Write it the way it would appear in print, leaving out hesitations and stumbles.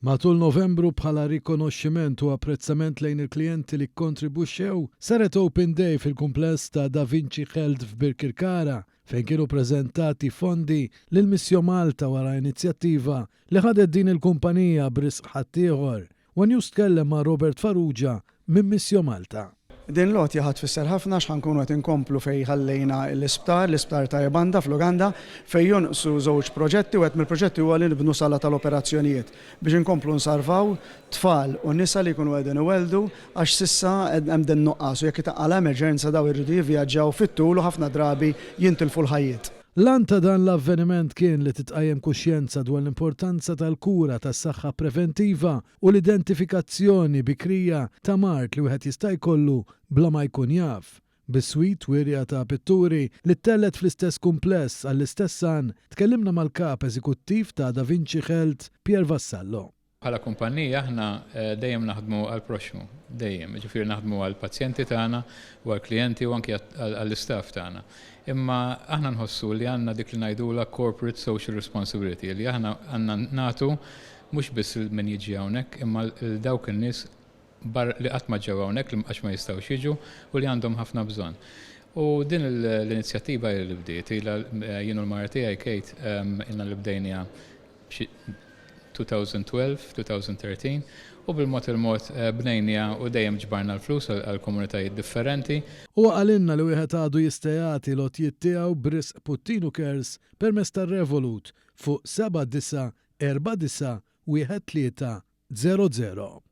Matul Novembru bħala rikonoxximent u apprezzament lejn il-klijenti li kkontribwixxew, saret Open Day fil-kumpless ta' Da Vinci Health f'Birkirkara fejn kienu preżentati fondi lil Missio Malta wara inizjattiva li ħadet din il-kumpanija b'risq ħaddieħor. One News tkellem ma' Robert Farrugia minn Missio Malta. Din l-għotja ħa tfisser ħafna għax ħa nkunu qed inkomplu fejn ħallejna l-isptar, l-isptar ta' Ibanda fl-Uganda, fejn jonqsu żewġ proġetti, wieħed mill-proġetti huwa li nibnu sala tal-operazzjonijiet biex inkomplu nsarvaw tfal u nisa li jkunu qegħdin iwelldu għax s'issa hemm din nuqqas u jekk itaqqalha emerġenza dawn iridu jivvjaġġaw fit-tul u ħafna drabi jintilfu l-ħajjiet. L-għan ta' dan l-avveniment kien li titqajjem kuxjenza dwar l-importanza tal-kura tas-saħħa preventiva u l-identifikazzjoni bikrija ta' mard li wieħed jista' jkollu bla ma jkun jaf. Biswit wirja ta' pitturi li ttellgħet fl-istess kumpless għall-istess għan, tkellimna mal-Kap Eżekuttiv ta' Da Vinci Health, Pierre Vassallo. Bħala kumpannija aħna dejjem naħdmu għall-proxxmu, dejjem, jiġifieri naħdmu għall-pazjenti tagħna u għall-klijenti u anki għall-istaff tagħna. Imma aħna nħossu li għandna dik li ngħidulha corporate social responsibility, li aħna għandna nagħtu mhux biss lil min jiġi hawnhekk imma lil dawk in-nies barra li qatt ma ġew hawnhekk li għax ma jistgħux jiġu u li għandhom ħafna bżonn. U din l-inizjattiva ilha li bdiet, ilha jien u l-mara tiegħi Kate ilna li bdejniha xi 2012, 2013 u bil-mod il-mod bnejniha u dejjem ġbarna l-flus għal komunitajiet differenti. Huwa qalilna li wieħed għadu jista' jagħti l-għotjiet tiegħu b'risq Puttinu Cares permezz tar-Revolut fuq 7949 13 00.